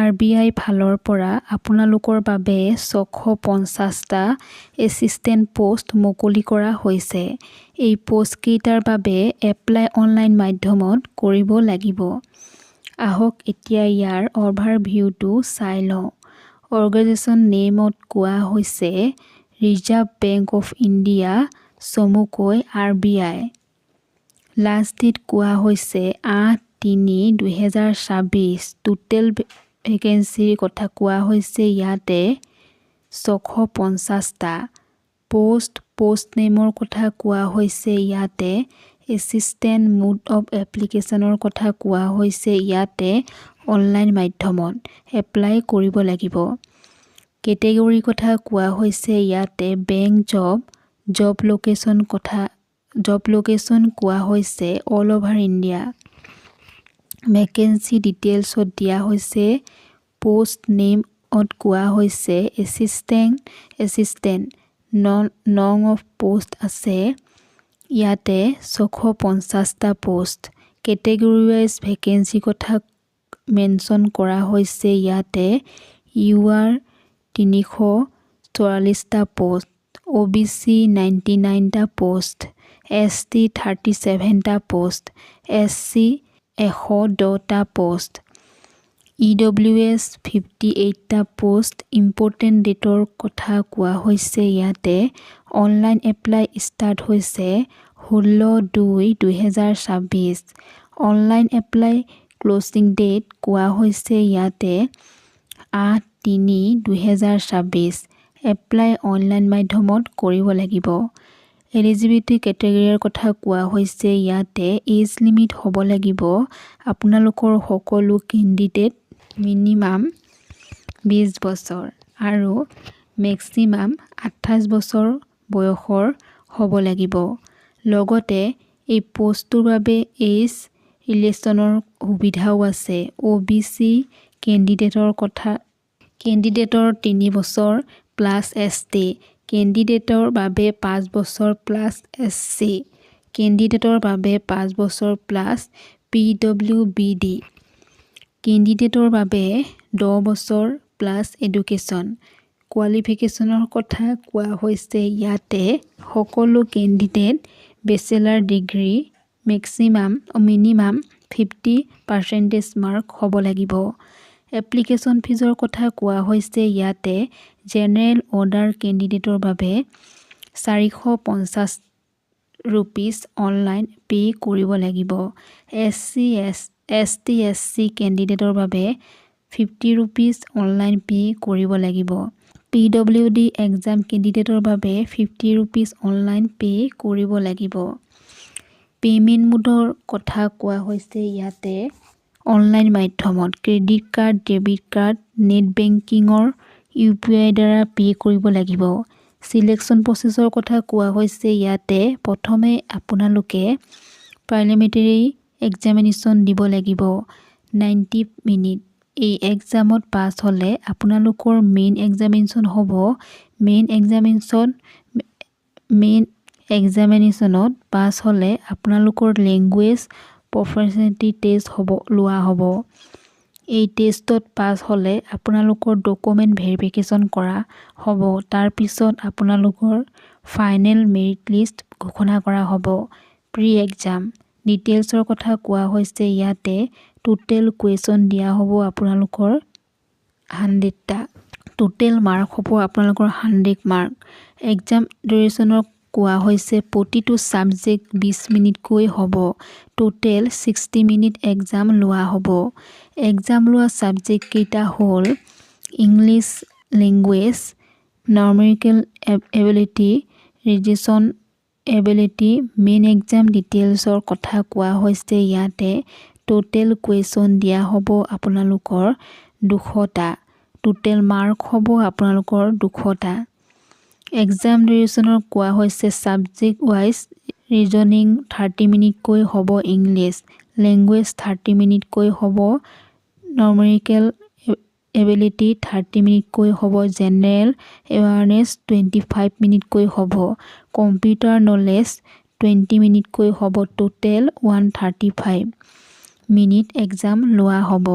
R B আই ফালৰ পৰা আপোনালোকৰ বাবে 650টা এছিষ্টেণ্ট প'ষ্ট মুকলি কৰা হৈছে। এই প'ষ্টকেইটাৰ বাবে এপ্লাই অনলাইন মাধ্যমত কৰিব লাগিব। আহক, এতিয়া ইয়াৰ অভাৰভিউটো চাই লওঁ। অৰ্গেনাইজেশ্যন নেমত কোৱা হৈছে ৰিজাৰ্ভ বেংক অফ ইণ্ডিয়া, চমুকৈ আৰ বি আই। লাষ্ট ডেট কোৱা হৈছে 8-3-2026। টোটেল ভেকেঞ্চিৰ কথা কোৱা হৈছে ইয়াতে 650টা প'ষ্ট। প'ষ্ট নেমৰ কথা কোৱা হৈছে ইয়াতে এছিষ্টেণ্ট। মোড অফ এপ্লিকেশ্যনৰ কথা কোৱা হৈছে ইয়াতে অনলাইন মাধ্যমত এপ্লাই কৰিব লাগিব। কেটেগৰীৰ কথা কোৱা হৈছে ইয়াতে বেংক জব। জব লোকেশ্যন কোৱা হৈছে অল অভাৰ ইণ্ডিয়া। ভেকেঞ্চি ডিটেইলছত দিয়া হৈছে, প'ষ্ট নেমত কোৱা হৈছে এছিষ্টেণ্ট। এছিষ্টেণ্ট নং অফ প'ষ্ট আছে ইয়াতে 650টা প'ষ্ট। কেটেগৰী ৱাইজ ভেকেঞ্চিৰ কথা মেনশ্যন কৰা হৈছে ইয়াতে ইউ আৰ 344টা প'ষ্ট, অ' বি চি 99টা প'ষ্ট, এছ টি 37টা প'ষ্ট, এছ চি 110টা প'ষ্ট, ই ডব্লিউ এছ 58টা প'ষ্ট। ইম্পৰ্টেণ্ট ডেটৰ কথা কোৱা হৈছে ইয়াতে অনলাইন এপ্লাই ষ্টাৰ্ট হৈছে 16-2-2026। অনলাইন এপ্লাই ক্ল'জিং ডেট কোৱা হৈছে ইয়াতে 8-3-2026। এপ্লাই অনলাইন মাধ্যমত কৰিব লাগিব। এলিজিবিলিটি ক্ৰাইটেৰিয়াৰ কথা কোৱা হৈছে ইয়াতে এজ লিমিট হ'ব লাগিব আপোনালোকৰ সকলো কেণ্ডিডেট মিনিমাম 20 বছৰ আৰু মেক্সিমাম 28 বছৰ বয়সৰ হ'ব লাগিব। লগতে এই প'ষ্টটোৰ বাবে এজ ৰিলেক্সেশ্যনৰ সুবিধাও আছে। অ' বি চি কেণ্ডিডেটৰ 3 বছৰ প্লাছ, এছ টি কেণ্ডিডেটৰ বাবে 5 বছৰ প্লাছ, এছ চি কেণ্ডিডেটৰ বাবে 5 বছৰ plus, P W B D কেণ্ডিডেটৰ বাবে 10 বছৰ প্লাছ। এডুকেশ্যন কোৱালিফিকেশ্যনৰ কথা কোৱা হৈছে ইয়াতে সকলো candidate bachelor degree minimum 50 percentage mark হ'ব লাগিব। এপ্লিকেশ্যন ফিজৰ কথা কোৱা হৈছে ইয়াতে জেনেৰেল আদাৰ কেণ্ডিডেটৰ বাবে 450 ৰুপিজ অনলাইন পে' কৰিব লাগিব। S C, S T, S C কেণ্ডিডেটৰ বাবে 50 ৰুপিজ অনলাইন পে' কৰিব লাগিব। পি ডব্লিউ ডি এক্সাম কেণ্ডিডেটৰ বাবে 50 ৰুপিজ অনলাইন পে' কৰিব লাগিব। পে'মেণ্ট মোডৰ কথা কোৱা হৈছে ইয়াতে অনলাইন মাধ্যমত credit card, debit card, net বেংকিঙৰ ইউ পি আইৰ দ্বাৰা পে' কৰিব লাগিব। চিলেকশ্যন প্ৰচেছৰ কথা কোৱা হৈছে ইয়াতে প্ৰথমে আপোনালোকে প্ৰিলিমিনাৰী এক্সামিনেশ্যন দিব লাগিব 90 মিনিট। এই এক্সামত পাছ হ'লে আপোনালোকৰ মেইন এক্সামিনেশ্যন হ'ব। মেইন এক্সামিনেশ্যনত পাছ হ'লে আপোনালোকৰ লেংগুৱেজ প্ৰফিচিয়েঞ্চি টেষ্ট লোৱা হ'ব। এই টেষ্টত পাছ হ'লে আপোনালোকৰ ডকুমেণ্ট ভেৰিফিকেশ্যন কৰা হ'ব। তাৰপিছত আপোনালোকৰ ফাইনেল মেৰিট লিষ্ট ঘোষণা কৰা হ'ব। প্ৰি এক্সাম ডিটেইলছৰ কথা কোৱা হৈছে ইয়াতে টোটেল কুৱেশ্যন দিয়া হ'ব আপোনালোকৰ 100টা। টোটেল মাৰ্ক হ'ব আপোনালোকৰ 100 মাৰ্ক। এক্সাম ডিউৰেশ্যনৰ কোৱা হৈছে প্ৰতিটো ছাবজেক্ট 20 মিনিটকৈ হ'ব। টোটেল 60 মিনিট এক্সাম লোৱা হ'ব। এক্সাম লোৱা ছাবজেক্টকেইটা হ'ল English language, numerical ability, reasoning ability. Main exam ডিটেইলছৰ কথা কোৱা হৈছে ইয়াতে টোটেল কুৱেশ্যন দিয়া হ'ব আপোনালোকৰ 200টা। টোটেল মাৰ্ক হ'ব আপোনালোকৰ 200টা। এক্সাম ডিউৰেশ্যনৰ কোৱা হৈছে ছাবজেক্ট ৱাইজ ৰিজনিং 30 মিনিটকৈ হ'ব, ইংলিছ লেংগুৱেজ 30 মিনিটকৈ হ'ব, নিউমেৰিকেল এবিলিটি 30 মিনিটকৈ হ'ব, জেনেৰেল এৱাৰনেছ 25 মিনিটকৈ হ'ব, কম্পিউটাৰ নলেজ 20 মিনিটকৈ হ'ব। Total 135 minute exam লোৱা হ'ব।